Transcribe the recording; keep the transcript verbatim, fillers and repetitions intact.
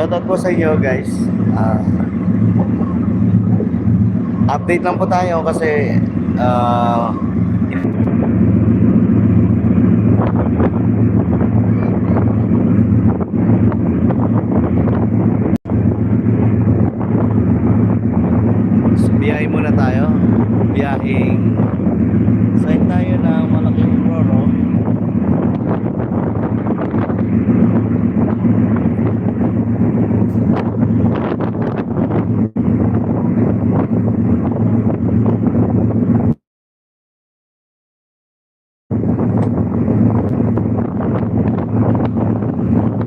Shoutout po sa inyo, guys. Ah, update lang po tayo kasi, ah, so, biyahe muna tayo. Biyaheng, sakay tayo ng malaking Roro.